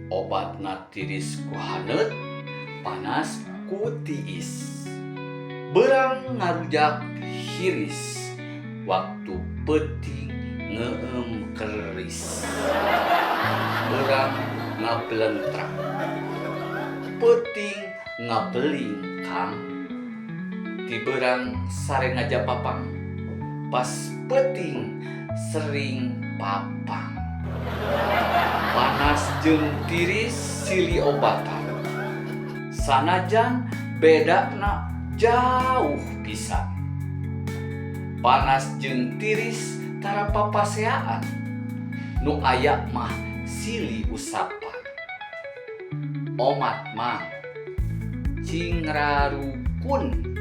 Obatna tiris ku haneut, panas ku tiis. Beurang ngarujak hiris, waktu peuting ngeueum keris. Beurang ngablentrak, peuting ngabelingkang. Ti beurang sare ngajapapang, pas peuting sering papang. Panas jeung tiris silih obatan, sanajan bedana jauh pisan. Panas jeung tiris tara papaseaan, nu aya mah silih usapan. Omat mang, cing rarukun.